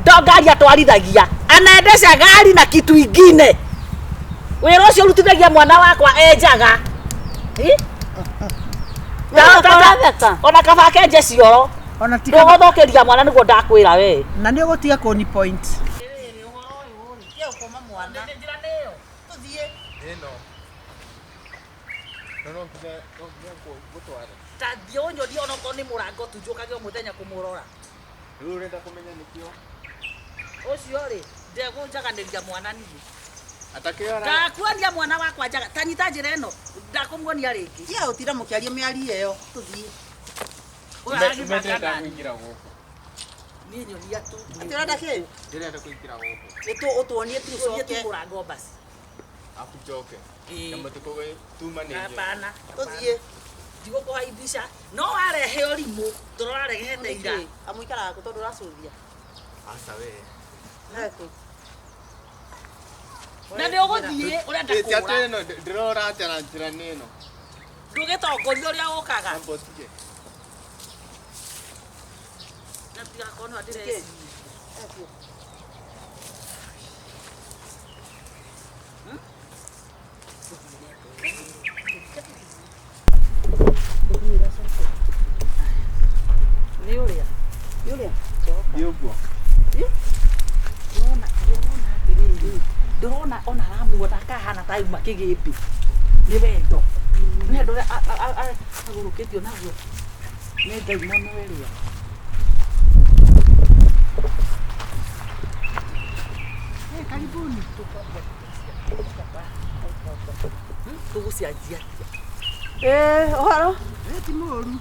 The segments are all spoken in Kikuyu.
To ngari atwarithagia, anaendesha gari na kitu ingine. Wĩra ũcio ũrutithagia mwana wakwa enjaga. Ĩ? Ũratheka. Ona kaba kenje cioro. Ona ti kaba- Ndũgũthũkĩria mwana nĩguo ndakwĩra we. Na nĩ ũgũtiga kũni point. Ĩno. No no nginya no nginya ngũtware. Ta thiĩ ũnyonie onokorwo nĩ mũrango tu njũkage o mũthenya kũmũrora. Rĩu ũrenda kũmenya nĩkĩo? Ũcio rĩ, ndegũnjaganĩria mwana niĩ. Atakĩora. Ndakuonia mwana wakwa njaga. Ta nyita njĩra ĩno, ndakũmuonia rĩngĩ. Tiga gũtinda mũkĩaria mĩario ĩyo tũthiĩ. Ũyũ aragĩbanga Ndĩrenda nani? kũingĩra gũkũ. Niĩ nyonia tu. Atĩ ũrenda kĩ? Ndĩrenda kũingĩra gũkũ. Nĩ tũ ũtuonie tu Nyonia tu ũcoke. mũrango basi. Afu njoke. Ĩĩ. Na mũtikũgĩ tumanĩrie. Hapana. Tũthiĩ. Ndigũkũhaimbisha. No warehe ũrimũ, tũrarehete ira. Nĩkĩ? Amũikaraga kũ tondũ ũracũthia? Aca we. Hekũ. Na nĩ ũgũthiĩ ũrenda Ĩ, ti atĩ kũra. ĩno ndĩrora atĩa na njĩra nĩ ĩno. Ndũgĩtongoria ũrĩa ũkaga. Amba ũtige. Na tigakorwo nĩwe ndĩreciria. Nĩ ũrĩa. Nĩ ũrĩa? Thiĩ ũguo. Ndĩrona ndĩrona atĩrĩrĩ, ndĩrona ona aramuona akahana ta auma kĩgĩmbĩ. Nĩ wendo. Nĩ wendo ũrĩa agũrũkĩtio naguo nĩ ndaimono ĩrĩa. Karibuni. Tũgũcianjia atĩa? Ĩĩ, ũhoro? Ĩ ti mũru.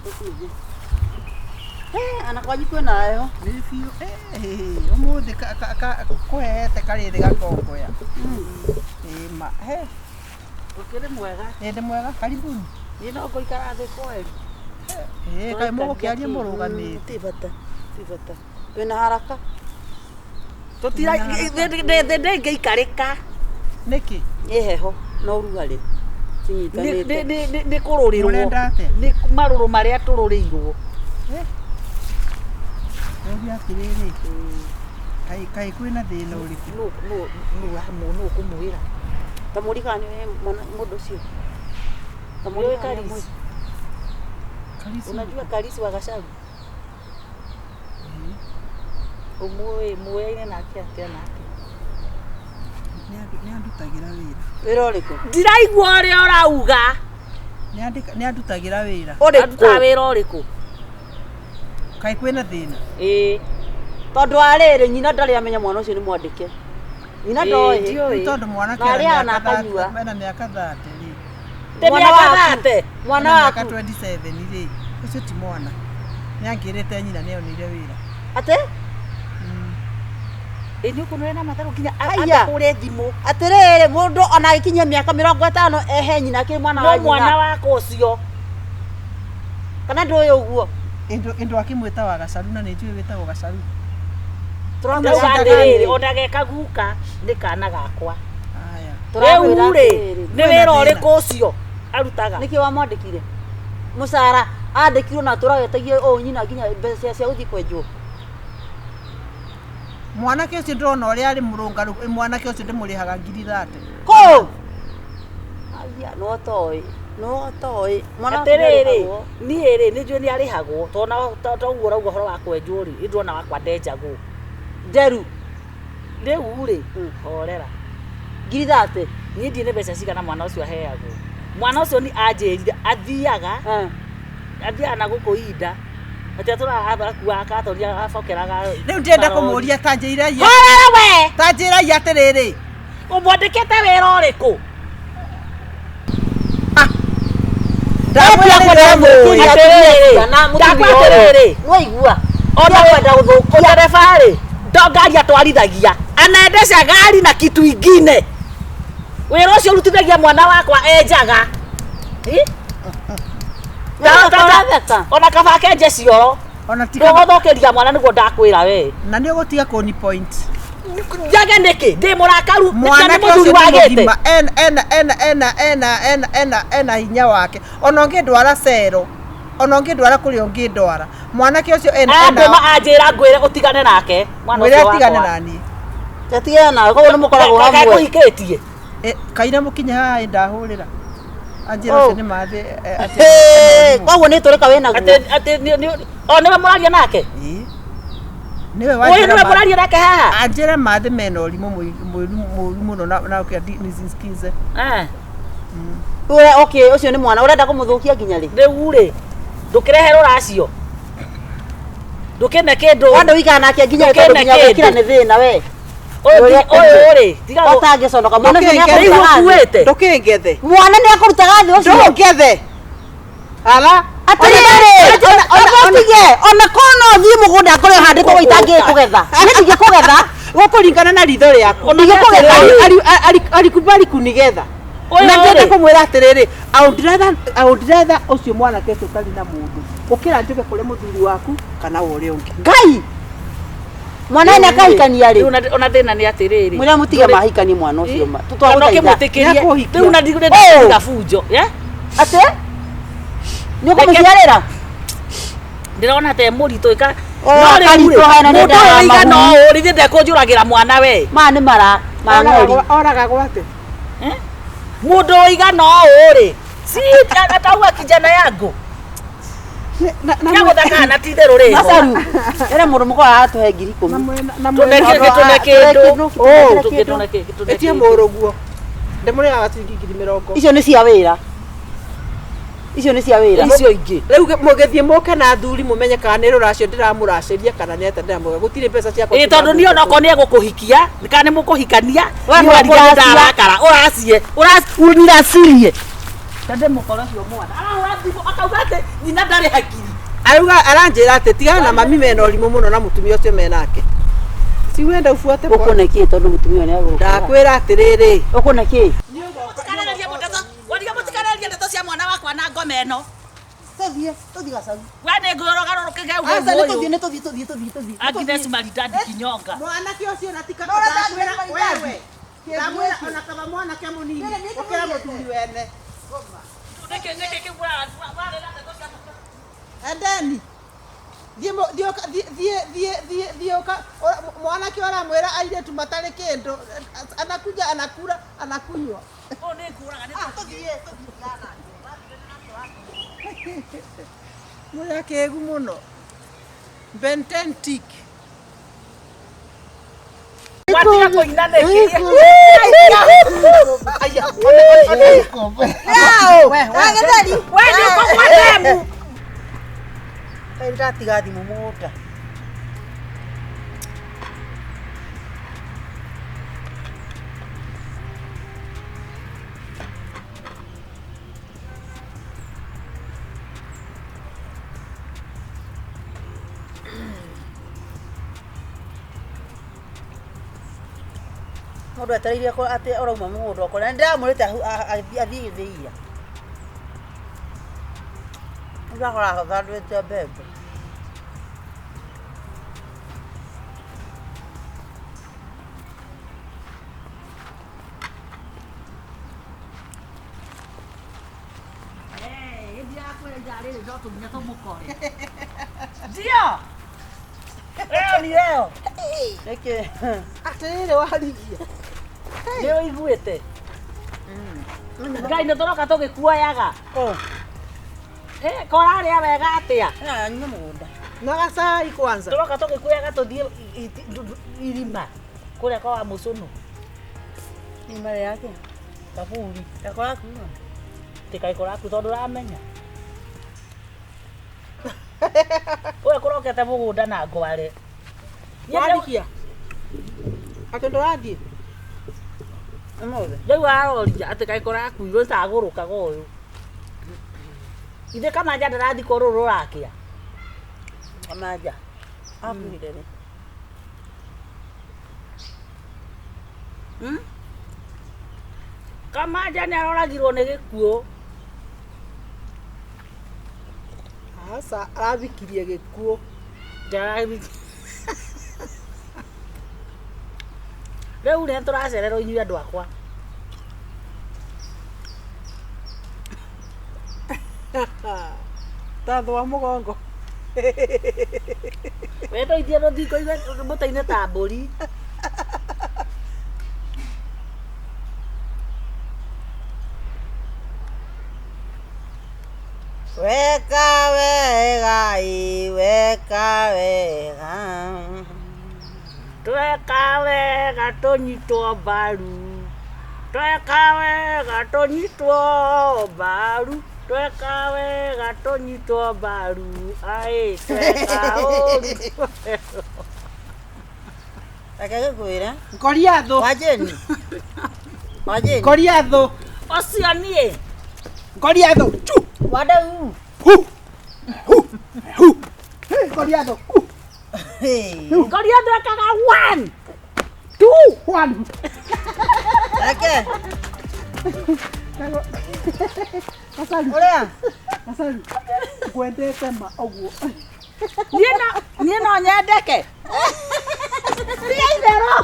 Eh, ana kwanyu kwĩna heho. Nĩ biũ. Ĩ, ũmũthĩ kũhehete karĩrĩ gakongoya. Ĩ ma. He. Ũkĩrĩ mwega. Ĩ ndĩ mwega. Karibuni. Niĩ no ngũikara thĩ kweri. Ĩ kaĩ mũgũkĩaria mũrũgamĩte. Ti bata. Ti bata. Wĩna haraka? Tũtira thĩ ndĩngĩikarĩka. Nĩkĩ? Nĩ heho na ũrugarĩ. Cinyitanĩte. Nĩ kũrũrĩrwo. Mũrenda atĩa? Nĩ marũrũ marĩa tũrũrĩirwo. Ũria atĩrĩrĩ. Kaĩ kaĩ kwĩna thĩna ũrĩkũ? Nũ nũ nũ nũ ũkũmwĩra? Ta mũri kana nĩ mwana mũndũ ũcio. Ta mũri Nĩũĩ kana nĩ Karisi? Karisi. Unajua Karisi wa Gachagu? Ũmũĩ mũyaine nake atĩa nake? Nĩ andutagĩra wĩra. Wĩra ũrĩkũ? Ndiraigua ũrĩa ũrauga. Nĩ andutagĩra wĩra. Arutaga wĩra ũrĩkũ? Kaĩ kwĩna thĩna? Ĩĩ. Tondũ wa rĩrĩ nyina ndarĩ amenya mwana ũcio nĩ mwandĩke. Nyina Ĩĩ, ndoĩ. ndiũĩ. Rĩu tondũ mwanake Na ena arĩaga na mĩaka akanyua. ena mĩaka 30 rĩ. Ndĩ Mwana mĩaka waku. 30. Mwana Ena mĩaka waku. 27 rĩ. Ũcio ti mwana. Nĩ angĩrĩte nyina nĩ onire wĩra. Atĩ? Ĩ nĩ ũkuona na matharũ nginya Haiya. akũre thimũ. Atĩrĩrĩ mũndũ ona agĩkinyia mĩaka 50 ehe nyina akĩrĩ mwana No wa mwana nyina. wakwa ũcio. Kana ndũĩ ũguo? Ĩndũ akĩmwĩta wa Gacaru na nĩ njũĩ wĩtagwo Gacaru. Tũramwĩra Ndauga atĩrĩrĩ. atĩrĩrĩ ona geka guka nĩ kana gakwa. Aya. Tũramwĩra Rĩu rĩ atĩrĩrĩ. nĩ wĩra ũrĩkũ ũcio arutaga? Nĩkĩ wamwandĩkire? Mũcara andĩkirwo na tũragetagia ũũ nyina nginya mbeca cia gũthiĩ kwenjwo. Mwanake ũcio ndĩrona ũrĩa arĩ mũrũngaru, mwanake ũcio ndĩmũrĩhaga ngiri 30. Kũ? Aya, no toĩ. No toĩ. Mwana waku Atĩrĩrĩ nĩarĩhagwo. niĩ rĩ nĩ njũĩ nĩ arĩhagwo tondũ toguo ũrauga ũhoro wa kwenjwo rĩ nĩ ndĩrona wakwa ndenjagwo. Nderu. Rĩu rĩ horera. Ngiri 30. Niĩ ndiĩ nĩ mbeca cigana mwana ũcio aheagwo. Mwana ũcio nĩ anjĩrire athiaga athiaga na gũkũ inda atĩ atũraga akuaga katoni abokeraga Rĩu ndĩrenda kũmũria ta njĩrai Horera we! Ta njĩrai atĩrĩrĩ. Ũmwandĩkĩte wĩra ũrĩkũ? Ndamwĩra nĩ ndĩramũĩ. Atĩrĩrĩ, ndakwa atĩrĩrĩ. Nĩwaigua? Ona kwenda gũthũkia. Ndereba rĩ, to ngari atwarithagia. Anaendesha gari na kitu ingine. Wĩra ũcio ũrutithagia mwana wakwa enjaga. Ĩ? Ũratheka. Ona kaba kenje cioro. Ona ti kaba- Ndũgũthũkĩria mwana nĩguo ndakwĩra we. Na nĩ ũgũtiga kũni point. Njage nĩkĩ? Ndĩ mũrakaru. Nĩ Mwanake mũthuri ũcio nĩ wagĩte. mũgima ena ena ena ena ena ena ena ena hinya wake. Ona ũngĩndwara cero. Ona ũngĩndwara kũrĩa ũngĩndwara. Mwanake ũcio ena Andũma anjĩra ngwĩre ũtigane nake mwana mwĩre ũcio atigane wakwa. na niĩ. Tatigana nawe koguo nĩ mũkoragwo hamwe. Kũhikĩtie. Kaira mũkinye haha ĩ ndahũrĩra. Anjĩra Oh. ũcio nĩ mathĩ atĩ Hey, koguo nĩ tũrĩka wĩ naguo. Atĩ atĩ o nĩwe mũraria nake? Ĩ. Nĩwe Ũyũ wanjĩra nĩwe mathĩ. mũraria nake haha? Anjĩra mathĩ mena ũrimũ mũru mũno na ũkĩa nisinsikize. Eh. We okay, ũcio nĩ mwana ũrenda kũmũthũkia nginya rĩ? Rĩu rĩ ndũkĩrehe rũracio. Ndũkĩne kĩndũ. Wanda wĩikara nake nginya rĩ tondũ Ndũkĩne nginya gwĩkĩra kĩndũ. nĩ thĩna we. Ũyũ Ũrĩa ũyũ rĩ tiga Ũtangĩconoka mwana ũcio nĩ Rĩu akũrutaga thĩ. ũkuĩte. Ndũkĩngethe. Mwana nĩ akũrutaga thĩ ũcio. Ndũngethe. Ala. Atĩrĩrĩ, ũtige ona korwo no thiĩ mũgũnda ngore handĩtwo ũguo itangĩkũgetha. Niĩ ndingĩkũgetha. Gũkũringana na ritho rĩaku. Ndingĩkũgetha. Alikubali kunigetha. Ũyũ Na ndĩrenda rĩ. kũmwĩra atĩrĩrĩ, I would rather ũcio mwanake ũcio ũtarĩ na mũndũ gũkĩra njuke kũrĩ mũthuri waku kana wa ũrĩa ũngĩ. Ngai. Mwana nĩ akahikania rĩ. Rĩu ona thĩna nĩ atĩrĩrĩ. Mwĩra mũtige mahikanie mwana ũcio ma. Kana Tũtwagũthaitha. ũkĩmwĩtĩkĩrie. Nĩakũhikia. Rĩu na ndigũrenda bunjo. Eh? Atĩ? Nĩ ũkũmũciarĩra? Ndĩrona te mũritũ ĩka. Oh, No rĩu rĩ, akaritũha na nĩ mũndũ ũyũ ndawa ũigana mahu. ũũ rĩ, ithe ndekũnjũragĩra mwana we. Maya nĩ mara ma ng'ori. Oragagwo atĩ? Mũndũ ũigana ũũ rĩ, si atauga kijana yangu. Nĩagũthaka na ti itherũ rĩ. Macaru. Ĩra mũndũ mũkũrũ aratũhe 10,000. Tũne kĩndũ tũne kĩndũ. Oh. Tũne kĩndũ tũne Ĩtie kĩndũ. mũrũguo. Ndĩmũrĩhaga ciringi 20,000. Icio nĩ cia wĩra. Icio nĩ cia wĩra. Icio ingĩ. Rĩu mũgĩthiĩ mũke na athuri mũmenye kana nĩ rũracio ndĩramũracĩria kana nĩ atĩa ndĩramũhe. Gũtirĩ mbeca ciakwa. Ĩ tondũ niĩ onokorwo nĩ egũkũhikia kana nĩ mũkũhikania We niĩ nĩwe nĩ ũracia. ndarakara ũracie ũracirie ndĩmũkora ũcio mwana arahũra thimũ akauga atĩ nyina ndarĩ hakiri Arauga aranjĩra atĩ tigana na mami mena ũrimũ mũno na mũtumia ũcio menake. Si wenda ufuate bwana. Ũkũne kĩ tondũ mũtumia ũyũ nĩ agũrũkaga. Ndakwĩra atĩrĩrĩ. Ũkũne kĩ? Mũtikanarĩrie mũtikanarĩrie ndeto cia mwana wakwa na ngoma ĩno Tũthiĩ, tũthiĩ gacagu. we nĩ ngũrũgarũrũkĩge Aca nĩ tũthiĩ, nĩ tũthiĩ, tũthiĩ, tũthiĩ, tũthiĩ. Agnes Maridadi Kinyonga Mwanake ũcio na tika Ndũrenda ndakwĩra Maridadi. wewe. Ndamwĩra ona kaba mwanake mũnini ũkĩra mũthuri wene. Nĩkĩ nĩkĩ kĩu warĩra ndeto cia Endeni. Thiĩ thiĩ thiĩ thiĩ thiĩ thiĩ ũka mwanake ũramwĩra airĩtu matarĩ kĩndũ anakuja anakula anakunywa. Ũyũ nĩ ngũraga nĩ Tũthiĩ, tũthiĩ. Mũrĩ akĩgu mũno. Bententic. Watiga kũina nĩkĩ Agetheri. we nĩ ũkũgwa ndemu Kaĩ ndatiga thimũ mũgũnda. Mũndũ etereire atĩ ũrauma mũgũnda ũkore. Nĩ ndĩramwĩrĩte athiĩ gĩthĩia. Ndakora athandũrĩte mbembe. Ndio. Leo ni leo. Nĩkĩ? Atĩrĩrĩ warigia. Nĩ ũiguĩte. Ngai nĩ tũroka tũgĩkuoyaga. Eh, korarĩa wega atĩa? Nyuma mũgũnda. Na gacai kwanza. Tũroka tũgĩkuoyaga tũthiĩ irima kũrĩa kwa Wamũcũnũ. Irima rĩake. Kaburi. Gakora kuma. Tikaikora ku tondũ ũramenya. Ũyũ kũrokete mũgũnda na ngware. Warigia. Atĩ ndũrathiĩ? Ũmũthĩ. Rĩu aroria atĩ kaĩ kũrakuirwo ĩtagũrũkaga ũyũ. Ithe Kamanja ndarathikwo rũrũ rũrakĩa. Kamanja. Akuire rĩ? Kamanja nĩ aroragirwo nĩ gĩkuũ. Aca arathikirie gĩkuũ. Rĩu nĩ tũracererwo inyuĩ andũ akwa. Ta thwa mũgongo. We ndoithie rũthingo mũtĩ-inĩ ta mbũri. Weka wega ĩ, weka wega. Tweka wega tũnyitwo mbaru. Tweka wega tũnyitwo mbaru. Tweka wega tũnyitwo mbaru. Aĩ, tweka ũru. Reke ngĩkwĩre. Ngoriathũ. Wajeni. Wajeni. Ngoriathũ. Ũcio niĩ. Ngoriathũ. Chu. Wadau. Hu. Hu. Hu. Hey, Ngoriathũ. Hu. Hey. Ngoriathũ ekaga one, two. One. Reke. Gacaru. Ũrĩa. Gacaru. Ngwendete ma ũguo. Niĩ no nyendeke. Tiga itherũ.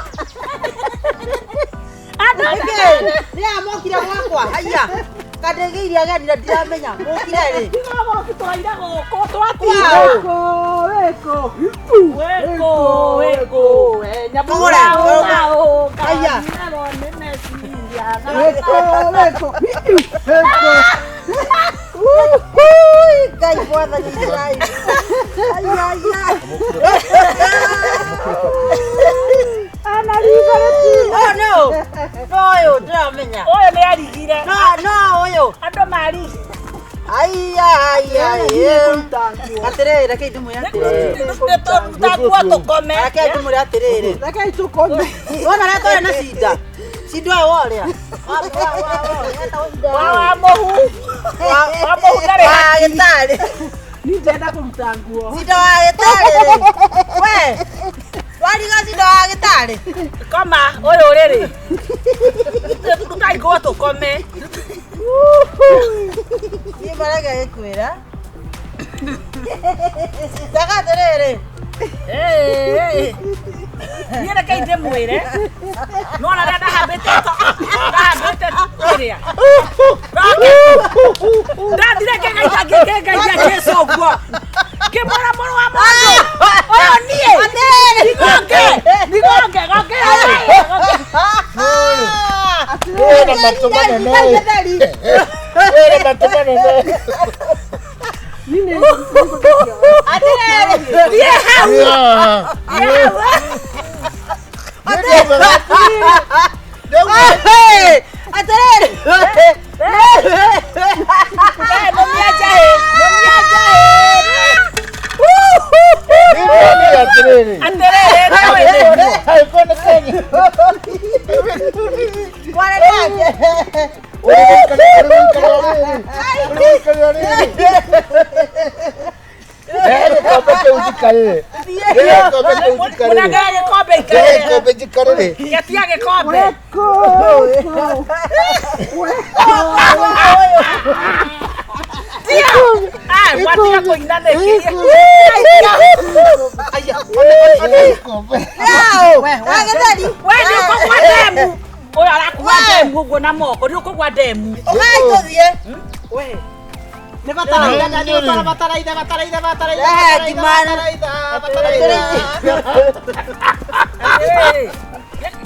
Andũ Nĩkĩ? Rĩrĩa mokire gwakwa. Haiya. Kandĩgĩire ageni na ndiramenya. Mokire rĩ? Ndigagũrũki tũraire gũkũ twatinda. Wĩkũ, wĩkũ. Wĩkũ, wĩkũ, we Kũgũra, nyamũra kũgũra. ũka ũka Haiya. nginarwo nĩ meciria. Wĩkũ, wĩkũ. Wĩkũ. Ui, Ngai mwathani Ngai. Haiya, haiya. Anariga rĩtinda. Ũyũ nĩ ũ? No ũyũ ndĩramenya. Ũyũ nĩ arigire. No, no ũyũ. Andũ marigire. Haiya, haiya, haiya. Atĩrĩrĩ, reke ndĩmwĩre atĩrĩrĩ. Nĩtũruta nguo tũkome. Reke ndĩmwĩre atĩrĩrĩ. Rekei tũkome. Wona ũrĩa twarĩ na cinda. Cinda ũyũ worĩa. Wa wa mũhu. Wa mũhu ndarĩ Wa hakiri. gĩtarĩ. Niĩ ndĩrenda kũruta nguo. Cinda wa gĩtarĩ rĩ. We. Wariga cinda wa gĩtarĩ. Koma ũyũ rĩrĩ. Ruta nguo tũkome. Niĩ marege gĩkwĩra. Ndaka atĩrĩrĩ. Niĩ rekei ndĩmwĩre. Nĩwona rĩrĩa ndahambĩte ndahambĩte kĩrĩa. Ndathire ngĩgeithia ngĩgeithia Jesũ ũguo. Ngĩmwĩra mũrũ wa mũndũ. Ũyũ niĩ. Ndigonge. Ndigonge. Gonge. Wĩna matũ manene. Wĩna matũ manene. Atĩrĩrĩ. Thiĩ hau. Yeah. Thiĩ hau. Hey, atĩrĩrĩ. We nũmia njahĩ. Nũmia njahĩ. Atĩrĩrĩ. Atĩrĩrĩ nawe nĩguo. Haikuwa nĩ Kenya. Mwana nake. Mũnengere gĩkombe ikarĩre. Getia gĩkombe. Wĩkũ, wĩkũ. Tia. Ah, watiga kũina nĩkĩ? Wa gĩtheri. We nĩ ũkũgwa ndemu. Ũyũ arakua ndemu ũguo na moko. Nĩ ũkũgwa ndemu. Ũkai tũthiĩ. We. Nĩ bataraitha na nĩ ũtwara bataraitha bataraitha bataraitha Rehe bataraitha ngimana. bataraitha bataraitha. Atĩrĩrĩ.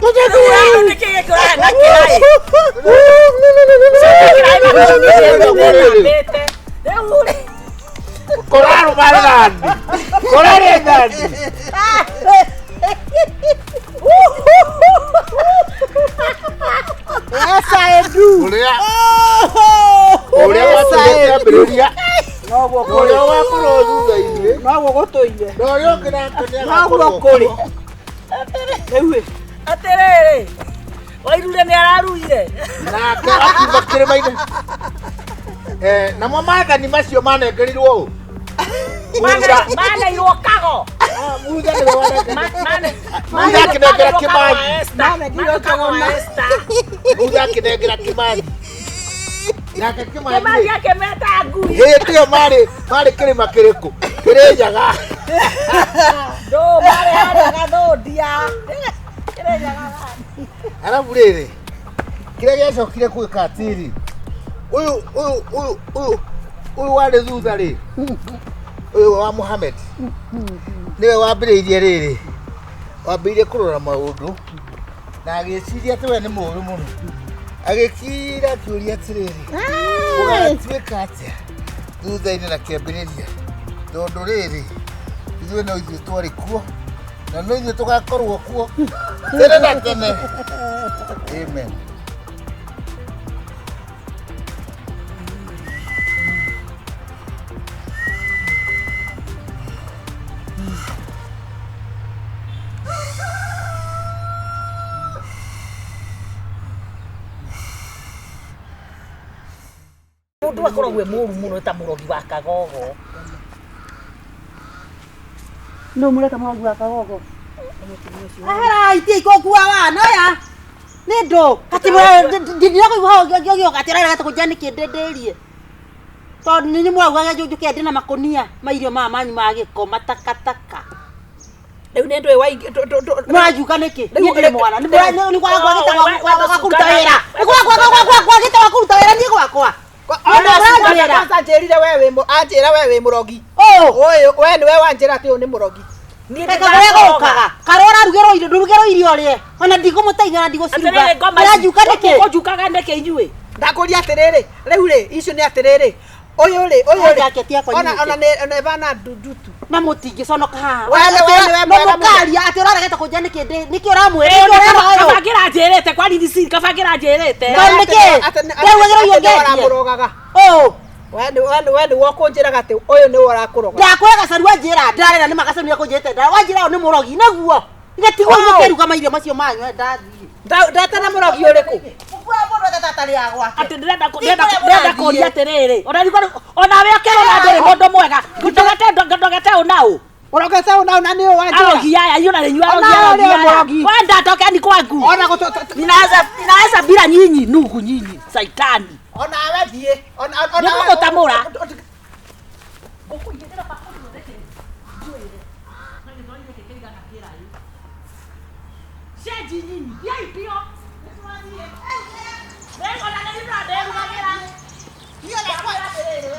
Rĩu nĩkĩ gĩkĩ ũrahana kĩraĩ? Kĩraĩ mathambĩte. Rĩu rĩ. Yes, I do. Ũrĩa watũire Noguo kũrĩ. ũrĩa wakorwo thutha-inĩ Noguo gũtũire. na ũrĩa ũngĩ nake Noguo kũrĩ. Rĩu ĩ. Atĩrĩrĩ. Wairure nĩ araruire. Nake akiuma kĩrĩma-inĩ. Namo maathani macio manengerirwo ũ? Maneirwo kago. Mutha nĩwe wanengerire. Mutha akĩnengera Kĩmani. Manengerirwo Kago kagoma. Mutha akĩnengera Kĩmani. Nake Kĩmani Kĩmani akĩmeta ngui. hĩndĩ ĩyo marĩ kĩrĩma kĩrĩkũ? Kĩrĩnyaga. Ndũ marĩ harĩa Gathũndia. Kĩrĩnyaga. Arabu rĩrĩ kĩrĩa gĩacokire gwĩka atĩrĩ ũyũ ũyũ ũyũ ũyũ Ũyũ warĩ thutha rĩ, ũyũ wa Mohamed nĩwe wambĩrĩirie rĩrĩ, wambĩrĩirie kũrora maũndũ na agĩciria atĩ we nĩ mũũru mũno, agĩkira akĩũria atĩrĩrĩ, gũgatuĩka atĩa thutha-inĩ na kĩambĩrĩria, tondũ rĩrĩ ithuĩ no ithuĩ twarĩ kuo na no ithuĩ tũgakorwo kuo tene na tene. Amen. Mundu akoragwo e mũru mũno ta mũrogi wa kagogo. No mũreka mũrogi wa kagogo. Ahera itie ikokua wana ya. Nĩ ndũ kati ndira kũigua hau ngĩoga atĩ ũrarega kũnjia nĩkĩ ndĩndĩrie. Tondũ nĩ mũraugaga njũke ndĩ na makũnia ma irio maya manyu ma gĩko matakataka. Rĩu nĩ ndũĩ waingĩ Mũranjuka nĩkĩ? Niĩ ndĩrĩ mwana. Nĩ kwaga kũruta wĩra. Nĩ kwaga wa kũruta wĩra niĩ gwakwa. Kwanza anjĩrire we wĩ anjĩra we wĩ mũrogi. Ũũ. Ũyũ we nĩwe wanjĩra atĩ ũyũ nĩ mũrogi. Reke kũrĩa gũkaga. Karĩa ũrarugĩrwo irio ndũrugĩrwo irio ũrĩe. Ona ndigũmũteithia na ndigũciruga. Mũranjuka nĩkĩ? Ũnjukaga nĩkĩ inyuĩ? Ndakũria atĩrĩrĩ, rĩu rĩ icio nĩ atĩrĩrĩ, ũyũ rĩ ũyũ rĩ Jacket yakwa ona nyitĩte. ona nĩ ona ĩbana ndutu. Na mũtingĩconoka haha. We nĩ- we nĩ- we No mwega mũno. mũkaria atĩ ũraregete kũnjia nĩkĩ nĩkĩ ũramwĩra? Nĩkĩ ũrera ũyũ? Kaba kĩranjĩrĩte kwa ririci kaba kĩranjĩrĩte. Tondũ nĩkĩ? Ndarugagĩrwo irio ngendie. Ũramũrogaga. Ũũ. We nĩ we nĩ we nĩ wokũnjĩraga atĩ ũyũ nĩwe ũrakũroga. Ndakwĩra gacaru wanjĩra ndarera nĩ magacaru nĩakũnjĩrĩte nda wanjĩra ũyũ nĩ mũrogi nĩguo. Gĩtigwo mũkĩruga mairio macio manyu ndathiĩ. Ndetana mũrogi ũrĩkũ? Mũkuaga mũndũ etete atarĩ a gwake. Atĩ ndĩrenda ndĩrenda kũria atĩrĩrĩ, ona rĩu ona we ũkĩrona ndũrĩ mũndũ mwega, ndogete ũ na ũ. Ũrogete ũ na ũ na nĩ ũ wanjĩra. Arogi aya inyuĩ na rĩnyuĩ arogi Ona arogi ũrĩa aya. mũrogi. Wenda tokeni kwangu. Ona gũtũ Ninaweza bila nyinyi nugu nyinyi saitani. ona we thiĩ. Ona ona Nĩngũgũtamũra. Cenji nyinyi, thiai biũ.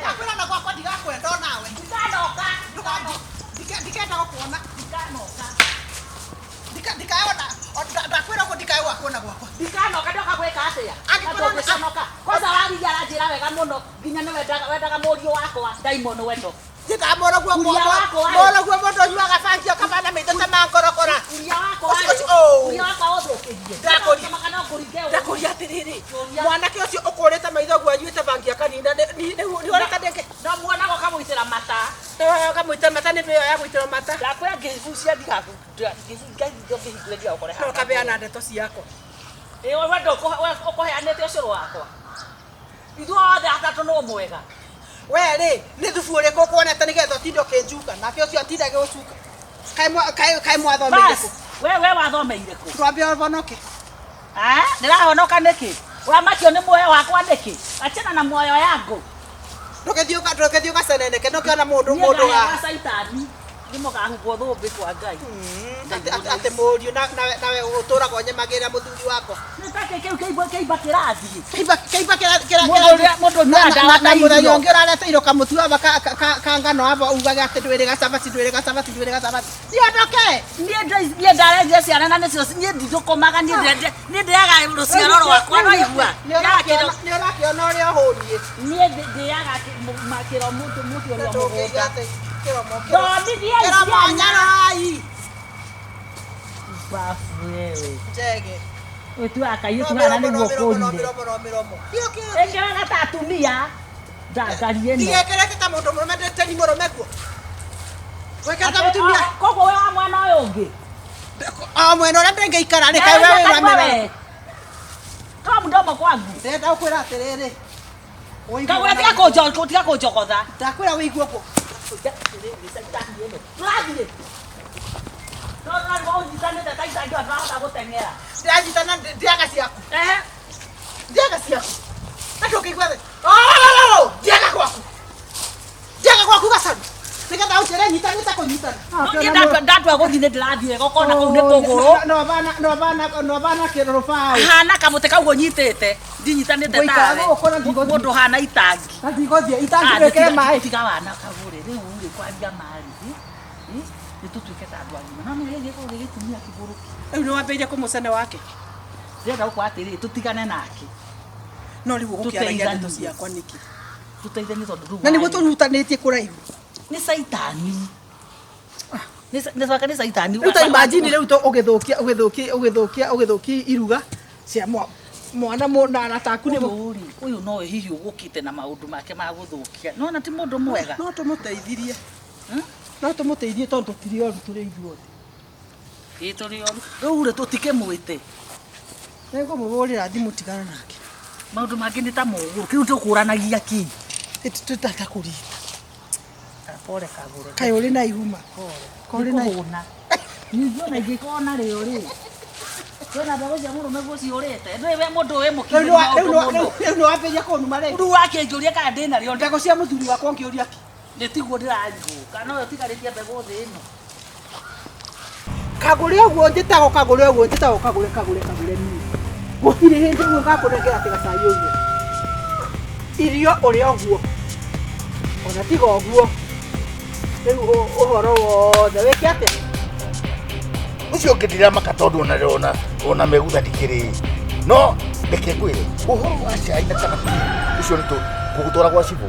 Ndakwĩra na gwakwa ndigakwenda onawe. Ndikanoka. Ndikenda gũkuona. Ndikaona. Ndakwĩra ũguo ndikae gwakuona gwakwa. Ndikanoka ndoka gwĩka atĩa? Angĩkorwo nĩ- Ndũngĩconoka. Kwanza warigia aranjĩra wega mũno nginya nĩ wendaga mũriũ wakwa ndaimono wendo. Njĩkaga mũrũguo Kuria wakwa rĩ. mũrũguo mũndũ ũnyuaga bangi ũkabana maitho ta ma ngorokora. Kuria wakwa Ũcio- rĩ. ũcio- oh. Kuria wakwa ũthũkĩrie. Ndakũria. Ndakũria no ngũringe ũũ. Ndakũria atĩrĩrĩ, mwanake ũcio ũkũrĩte maitho ũguo anyuĩte bangi akanina nĩ ũreka ndĩngĩ. No muonaga ũkamũitĩra mata. Ũkamũitĩra mata nĩ ndĩyo ya gũitĩra mata. Ndakwĩra ngĩgucia ngĩhingũre ndigagũkore No haha. ũkabeana ndeto ciakwa. Ĩ we ũkũheanĩte ũcũrũ wakwa. Ithuĩ othe atatũ nũ mwega. We rĩ, nĩ thubu ũrĩkũ ũkuonete nĩgetha ũtinde ũkĩnjuka nake ũcio atinde agĩgũcuka. Kaĩ mwathomeire Bas, kũ? we wathomeire kũ? Twambe ũhonoke. Ah, ndĩrahonoka nĩkĩ? Ũramakio nĩ muoyo wakwa nĩkĩ? Achana na muoyo yangu. Ndũgĩthiĩ ũgaceneneke nĩũkĩona mũndũ Niĩ mũndũ ngaheagwo wa caitani nĩmũkahumbwo thũmbĩ kwa Ngai. Atĩ mũriũ nawe ũtũraga ũnyemagĩra mũthuri wakwa. Nĩ ta kĩ kĩu kĩimba kĩimba kĩrathiĩ. Kĩimba kĩimba kĩra Mũndũ ũrĩa mũndũ ũnyuaga ndawa na ta mũthenya irio. ũngĩ ũrareteirwo kamũtu aba ka ngano aba ugage atĩ ndwĩrĩ gacabati ndwĩrĩ gacabati ndwĩrĩ gacabati. Thiĩ Niĩ ndarendia ciana na nĩcio niĩ ndithũkũmaga niĩ niĩ ndĩaga rũciaro rwakwa rwaigua. Nĩ ũrakĩona ũrĩa ũhũniĩ. Niĩ ndĩaga kĩro mũtu mũtu ũrĩa Ndũngĩiga mũgũnda. atĩ kĩromo Thomithia kĩromo ciana. nyarai. Babu wewe. Njege. Ũtuaga kairĩtu haha nĩguo Mĩromo kũrire. mĩromo mĩromo. Ĩkĩraga ta atumia. Ndangari ĩno. Ndigekĩrĩte ta mũndũ mũrũme ndĩteni mũrũme kuo. Gwĩkĩra ta mũtumia. Koguo we wa mwena ũyũ ũngĩ. O mwena ũrĩa ndĩngĩikara rĩ kaĩ we wĩ wa mĩena. Toa mdomo kwangu. Ndĩrenda gũkwĩra atĩrĩrĩ. Ũigue Kagũra ona- tiga tiga kũnjogotha. Ndakwĩra wĩigue ũguo. Tũrathiĩ. No no ũnyitanĩte ta itangĩhota ndahota gũteng'era. Ndĩranyiitana ndĩaga ciaku. Ehe. Ndĩaga ciaku. Na ndũngĩigua thĩ. Ndĩaga gwaku. Ndĩaga gwaku gacaru. Nĩgetha ũnjĩre nyitanĩte kũnyua. Kũrutana. Ndatua gũthiĩ nĩ ndĩrathiĩ gokona kũu nĩ kũgũrũ. No bana no bana no bana kĩroro baũ. Hana kamũtĩ kau ũnyitĩte. Ndinyitanĩte Gũikara tawe. gũkũ na ndigũthiĩ. Mũndũ hana itangi. Na ndigũthiĩ itangi wĩkĩre maĩ. Tiga wana kagũre rĩu rĩ kwaria marĩ. Nĩ tũtuĩke ta andũ agima. No nĩ gĩgĩkorwo gĩgĩtumia kĩgũrũki. Rĩu nĩ wambĩrĩria kũmũcene wake. Ndĩrenda gũkwa atĩrĩrĩ tũtigane nake. No rĩu ũgũkĩaragia ndeto ciakwa nĩkĩ? Tũteithanie tondũ rĩu Na nĩguo tũrutanĩtie kũraihu. Nĩ caitani. Nĩ coka nĩ caitani. Rĩu ta imagine rĩu to ũgĩthũkia ũgĩthũkia ũgĩthũkia ũgĩthũkia iruga cia mwana na arata aku nĩ Ũyũ rĩ, ũyũ nowe hihi ũgũkĩte na maũndũ make ma gũthũkia. Nĩwona ti mũndũ mwega. No tũmũteithirie. No tũmũteithie tondũ tũtirĩ oru tũrĩ ithuothe. Ĩĩ tũrĩ oru. Rĩu rĩ tũtikĩmwĩte. Nĩngũmũhũrĩra thimũ tigana nake. Maũndũ mangĩ nĩ ta mũgũrũ. Kĩu tũkũranagia kĩ? Tũtata kũrita. Pole kagũre. Kaĩ ũrĩ na ihuma. Kaĩ ũrĩ na Nĩkũhũna. Ningĩ ona ingĩkorwo narĩo rĩ. Kwĩna mbegũ cia mũrũme guo ciũrĩte. Ndũĩ we mũndũ wĩ mũkinyĩru maũndũ mũno. Rĩu nĩ wambĩrĩria kũnuma rĩngĩ. Rĩu wakĩnjũria kana ndĩnarĩo. Mbegũ cia mũthuri wakwa ũngĩũria kĩ? Nĩ tiguo ndĩrarigwo. Kana ũyũ ũtigarĩtie mbegũ thĩ ĩno. Kagũre ũguo njĩtagwo kagũre ũguo njĩtagwo kagũre kagũre kagũre niĩ. Gũtirĩ hĩndĩ ũguo ngakũnengera atĩ gacai ũguo. Irio ũrĩa ũguo. Ona tiga ũguo. Rĩu ũhoro wothe wĩke atĩa? Ũcio ũngĩ ndiramaka tondũ ona ona ona megutha ndikĩrĩ. No reke ngwĩre ũhoro wa cai na kana ũcio nĩ tũgũtwara gwa cibũ.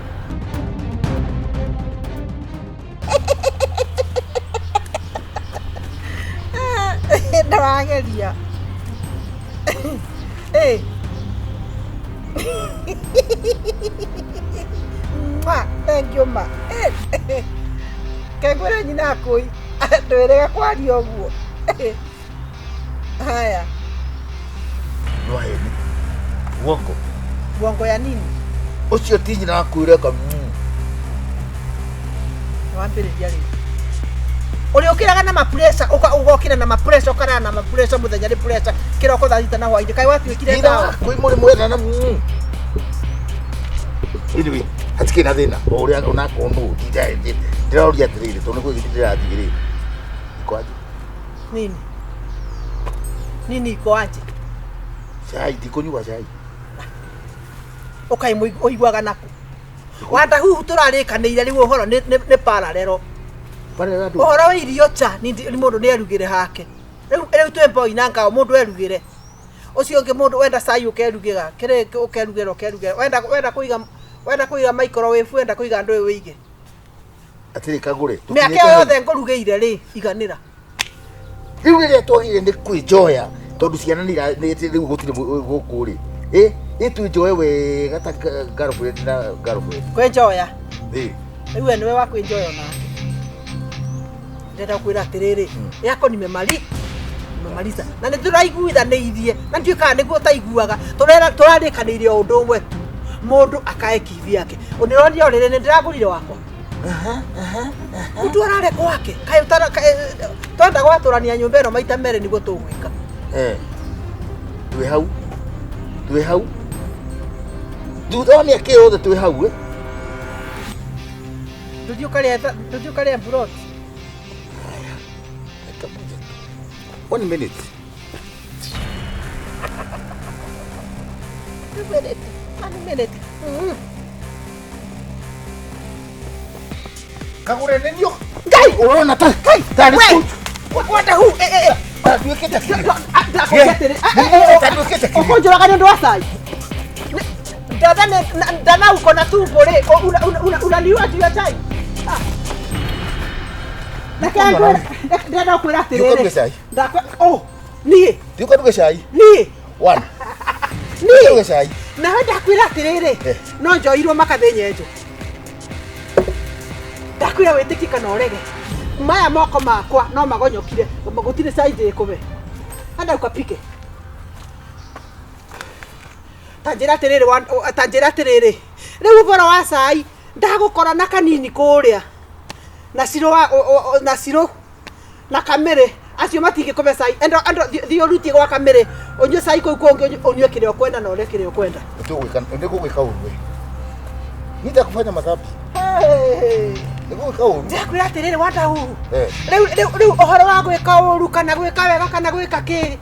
Ndĩrageria. Ĩ. Ma, thank you ma. Kengwĩre nyina akũi ndwĩrĩga kwaria ũguo. Haya. Nĩwaheni. Uongo. Uongo ya nini? Ũcio ti nyina waku ũreka. Nĩwambĩrĩria rĩu. Ũrĩũkĩraga na mapressure ũgokĩra na mapressure ũkarara na mapressure mũthenya nĩ pressure kĩroko thaa thita na hwainĩ kaĩ watuĩkire Nyina ndawa. waku mũrĩ mwena na. Anyway, hatikĩrĩ na thĩna o ũrĩa onakorwo nũ ndĩroria atĩrĩrĩ tondũ nĩ kũgĩthiĩ ndĩrathiĩ rĩ. Iko aje? Nini? Nini iko aje? Cai ndikũnyua cai. Ũkaĩ ũiguaga nakũ? Wanda huhu tũrarĩkanĩire rĩu ũhoro nĩ parallel. Parallel andũ. Ũhoro wa irio cha nĩ mũndũ nĩ erugĩre hake. Rĩu twĩ mboi na ngao mũndũ erugĩre. Ũcio ũngĩ mũndũ wenda cai ũkerugĩra, kĩrĩ ũkerugĩra ũkerugĩra. Wenda kũiga microwave wenda kũiga ndũĩ wĩige. Atĩrĩ kagũre. Mĩaka ĩyo yothe ngũrugĩire rĩ iganĩra. Rĩu rĩrĩa twagĩrĩire nĩ kwĩnjoya tondũ ciana nĩ rĩu gũtirĩ gũkũ rĩ. Ĩ twĩnjoe wega ta girlfriend na girlfriend. Kwĩnjoya? Ĩ. Rĩu we nĩwe wa kwĩnjoya onake. Ndĩrenda gũkwĩra atĩrĩrĩ, yako nimemaliza. Na nĩ tũraiguithanĩirie, na ndiũĩ kana nĩguo ũtaiguaga, tũrarĩkanĩire o ũndũ ũmwe tu. Mũndũ akae kithi yake. Ũnĩronire o rĩrĩ nĩ ndĩragũrire wakwa. Mũndũ arare gwake. Kaĩ twenda gwatũrania nyũmba ĩno maita merĩ nĩguo tũgwĩka. Twĩ hau. Twĩ hau. Thutha wa mĩaka ĩyo yothe twĩ hau ĩ. Ndũthiĩ ũkarĩe mburoti. 1 minute. 2 minute. 1 minute. Kagũre nĩ niĩ. Ngai! Ũrona ta Ngai! tarĩ We! kũ- Wanda hu! Tatuĩkĩte kĩrĩa? Ndakwĩra atĩrĩ, Tatuĩkĩte kĩrĩa? ũkũnjũraga nĩ ũndũ wa cai? Dada uko na tumbo rĩ, unaniua juu ya chai? Reke ngwĩre, ndĩrenda gũkwĩra Thiĩ ũkaruge atĩrĩrĩ. cai. Oh, niĩ, Thiĩ ũkaruge cai. niĩ, One. niĩ. Ũkaruge cai. Nawe ndakwĩra atĩrĩrĩ, no njoirwo makathĩ nyenjo. Ndakwĩra wĩtĩkie kana ũrege. Maya moko makwa no magonyokire, gũtirĩ cai ndĩkũbe. Enda ukapike. Ta njĩra atĩrĩrĩ, ta njĩra atĩrĩrĩ. Rĩu ũhoro wa cai ndagũkora na kanini kũrĩa. Na cirũ na cirũ na kamĩrĩ acio matingĩkũbe cai. Enda thiĩ ũrutie gwa kamĩrĩ ũnyue cai kũu kũngĩ ũnyue kĩrĩa ũkwenda na ũrĩe kĩrĩa ũkwenda. Nĩtũgwĩka nĩgũgwĩka ũru we. Nitakufanya madhambi. Hey. Nĩ gwĩka ũru. Ndĩrakwĩra atĩrĩrĩ Wandahuhu. Rĩu ũhoro wa gwĩka ũru kana gwĩka wega kana gwĩka kĩ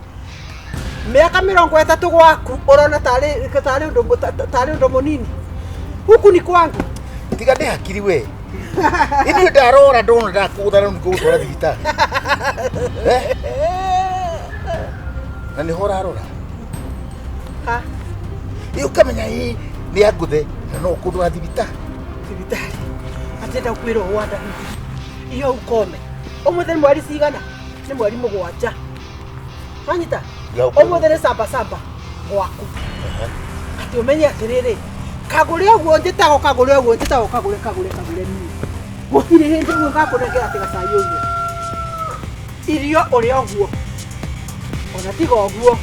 mĩaka 30 gwaku ũrona tarĩ ũndũ mũnini. Huku ni kwangu. Tiga ndĩ hakiri we. Ithuĩ ndarora ndona ndakũgũtha rĩu nĩngũgũtwara thibitarĩ. Na nĩho ũrarora. Ha? Ĩ ũkamenya ĩ nĩ angũthe na no ũkũndwara thibitarĩ. Thibitarĩ. Atĩrenda gũkwĩra ũũ Wandahuhu. Iyo ukome. Ũmũthĩ nĩ mweri cigana? Nĩ mweri 7. Wanyita? Ũmũthĩ nĩ samba samba gwaku. Atĩ ũmenye atĩrĩrĩ, kagũre ũguo njĩtagwo kagũre ũguo njĩtagwo kagũre kagũre kagũre niĩ. Gũtirĩ hĩndĩ ũguo ngakũnengera atĩ gacai ũguo. Irio ũrĩa ũguo. Ona tiga ũguo.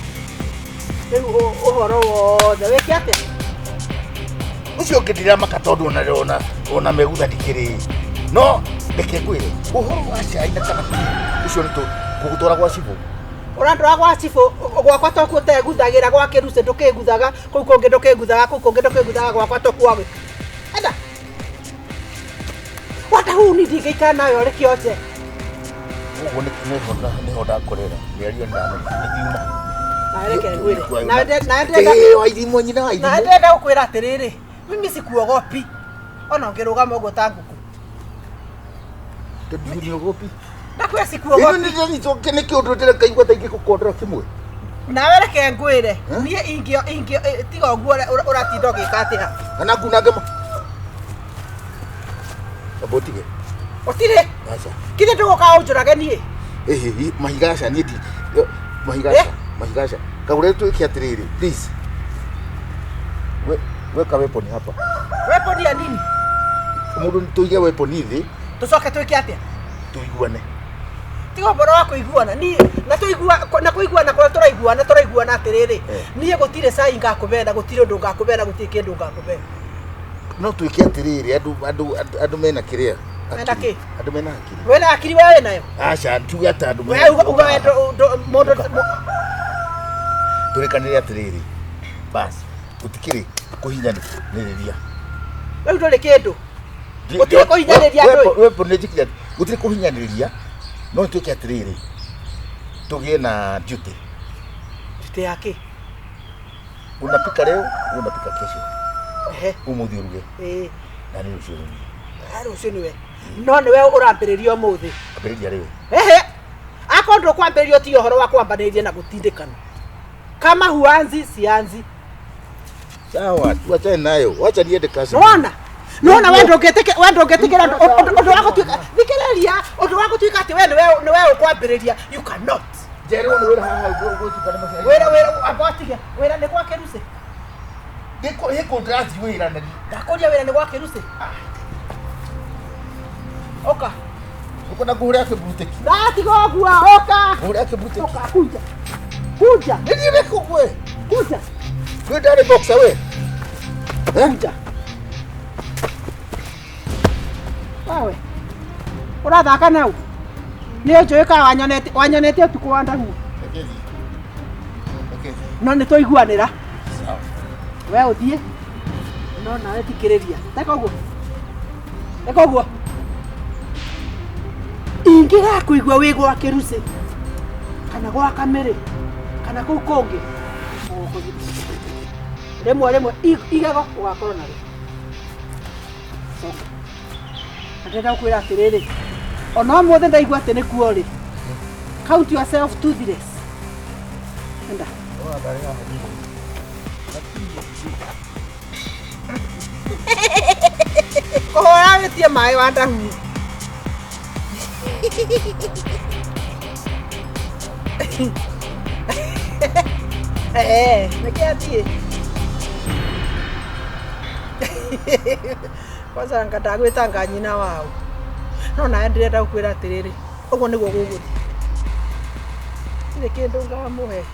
Rĩu ũhoro wothe wĩke atĩa? Ũcio ũngĩ ndiramaka tondũ ona megutha ndikĩrĩ. No reke ngwĩre ũhoro wa cai na kana ũcio nĩ tũgũtwara gwa cibũ. Ũrandwara gwa cibũ gwakwa tokuo ũteguthagĩra gwa kĩrucĩ ndũkĩguthaga kũu kũngĩ ndũkĩguthaga kũu kũngĩ ndũkĩguthaga gwakwa tokuo. Enda. Wandahuhu niĩ ndingĩikara nawe ũrĩ kĩonje. Ũguo nĩho ndakorera mĩario nĩngiuma. Nawe reke ngwĩre. Waithimũ nyina waithimũ. Nawe ndĩrenda gũkwĩra atĩrĩrĩ, mimi sikuogopi. Ona ũngĩrũgama ũguo ta ngũkũ. Tondũ nĩogopi. Ndakwĩra sikuogopi. Nĩ nĩ kĩũndũ ndĩreka kaigua ta ingĩgũkondora kĩmwe. Nawe reke ngwĩre, niĩ ingĩ tiga ũguo ũratinda ũgĩka atĩa. Kana ngunange ma. Amba ũtige. Ũtirĩ. Aca. Kithĩ ndũgũka ũnjũrage niĩ? Ĩhĩ, mahiga aca niĩ ndi mahiga aca, mahiga aca. Kagũre twĩke atĩrĩrĩ, please. Weka weapon hapa. Weapon ya nini? Mũndũ tũige weapon thĩ. Tũcoke twĩke atĩa? Tũiguane. Tiga ũhoro wa kũiguana. Niĩ na tũigua na kũiguana kũrĩa tũraiguana tũraiguana atĩrĩrĩ. Niĩ gũtirĩ cai ngakũbena, gũtirĩ ũndũ ngakũbena, gũtirĩ kĩndũ ngakũbena. No twĩke atĩrĩrĩ, andũ mena kĩrĩa? Mena kĩ? Andũ mena hakiri. Wĩna hakiri we wĩnayo? Aca, tuge atĩ andũ mena. We uga we mũndũ tũrĩkanĩre atĩrĩrĩ. Bas, gũtikĩrĩ kũhinyanĩrĩria. Rĩu ndũrĩ kĩndũ. Gũtirĩ kũhinyanĩrĩria andũ. Wepo nĩ njĩkire gũtirĩ kũhinyanĩrĩria. No twĩke atĩrĩrĩ, tũgĩe na duty. Duty ya kĩ? Unapika leo, unapika kesho. Ehe. Ũmũthĩ ũruge. Ĩĩ. Na nĩ rũciũ nĩ niĩ. Rũciũ nĩwe. No nĩwe ũrambĩrĩria ũmũthĩ. Ambĩrĩria rĩu. Ehe. Akorwo ndũkwambĩrĩria ũtige ũhoro wa kwambanĩrĩria na gũtindĩkana. Kama huanzi sianzi. Sawa, tuachane nayo. Wacha niende kazi. Nona. Nona we ndũngĩtĩkĩra we ndũngĩtĩkĩra ũndũ wa gũtuĩka thikĩrĩria ũndũ wa gũtuĩka atĩ we nĩwe ũkwambĩrĩria you cannot. Njerwo nĩ wĩra haha ũgũtuĩka nĩ maciaro. Wĩra wĩra amba ũtige wĩra nĩ gwa kĩrucĩ. Ndĩkũ ndĩrathiĩ wĩra na ndakũria wĩra nĩ gwa kĩrucĩ. Oka. Ũkwenda ngũhũre kĩburutĩki? Ndatiga ũguo oka. Ngũhũre kĩburutĩki. Oka kuja. Kuja. Nĩ niĩ ndĩkũgwe. Kuja. Kwĩ ndarĩ boxer we. Kuja. Wawe. Ũrathaka nau? Nĩ ũnjũĩ kana wanyonete ũtukũ wa Ndahuhu? No nĩ tũiguanĩra. We ũthiĩ. No nawe thikĩrĩria. Teka ũguo. Teka ũguo. Ingĩgakũigua wĩ gwa kĩrucĩ kana gwa kamĩrĩ kana kũu kũngĩ rĩmwe rĩmwe igego ũgakorwo narĩo. Coka. Ndĩrenda gũkwĩra atĩrĩrĩ, ona ũmũthĩ ndaigua atĩ nĩkuo rĩ, count yourself toothless. Enda. Kũhũra wĩtie maĩ wa Ndahuhu. Nĩkĩ athiĩ? Kwanza anga ndagwĩtanga nyina wao. No nawe ndĩrenda gũkwĩra atĩrĩrĩ, ũguo nĩguo gũgũthiĩ. Gũtirĩ kĩndũ ngamũhe.